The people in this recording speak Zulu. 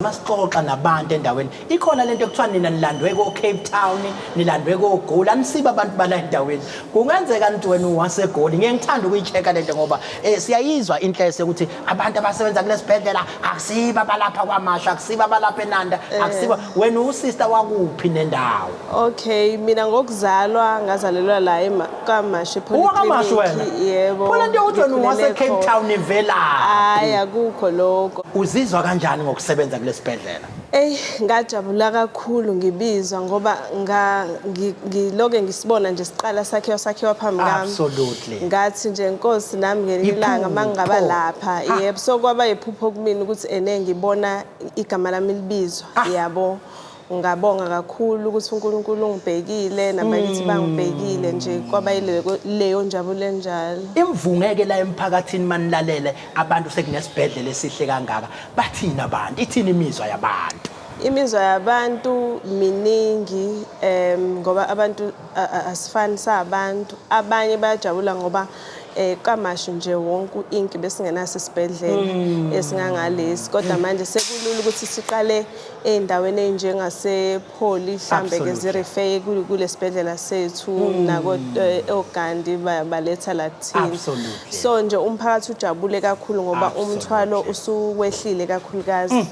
Masixoxa nabantu endaweni ikhona lento ekuthiwa nina nilandwe ko-Cape Town, nilandwe koGoli, anisiba abantu bala endaweni. Kungenzeka nithi wena uwaseGoli. Ngiye ngithanda ukuyi-check-a lento ngoba siyayizwa inhlese ukuthi abantu abasebenza kulesibhedlela akusiba abalapha KwaMashu, akusiba abalapha eNanda, akusiba. Wena usister wakuphi nendawo? Okay, mina ngokuzalwa ngazalelwa la KwaMashu. UwakaMashu wena? Yebo. Khona into yokuthi wena ngikhulele uwase-Cape khona. Town ivelaphi? Hayi, akukho lokho. Uzizwa kanjani ngokusebenza kulesibhedlela? Eyi, ngajabula kakhulu ngibizwa ngoba ngiloke ngisibona nje siqala sakhiwa sakhiwa phambi kwami. Ngathi nje Nkosi nami ngelinye ilanga mangingaba Iphupho. lapha. Yebo, so kwaba yiphupho kumina ukuthi ene ngibona igama lami libizwa. Yabo. Ngabonga kakhulu ukuthi uNkulunkulu ungibhekile nabakithi bangibhekile nje, kwaba yileyo njabulo enjalo. Imvungeke la emphakathini manilalele abantu sekunesibhedlela esihle kangaka, bathini abantu, ithini imizwa yabantu? Imizwa yabantu miningi ngoba abantu asifani sabantu. Abanye bayajabula ngoba KwaMashu nje wonke u-inki besingenaso isibhedlela esingangalesi, kodwa manje sekulula ukuthi siqale ey'ndaweni ey'njengasePholi mhlambe ke zirifeye kulesibhedlela sethu, nako oGandhi baletha la kuthina. So nje umphakathi ujabule kakhulu ngoba umthwalo usuwehlile kakhulukazi.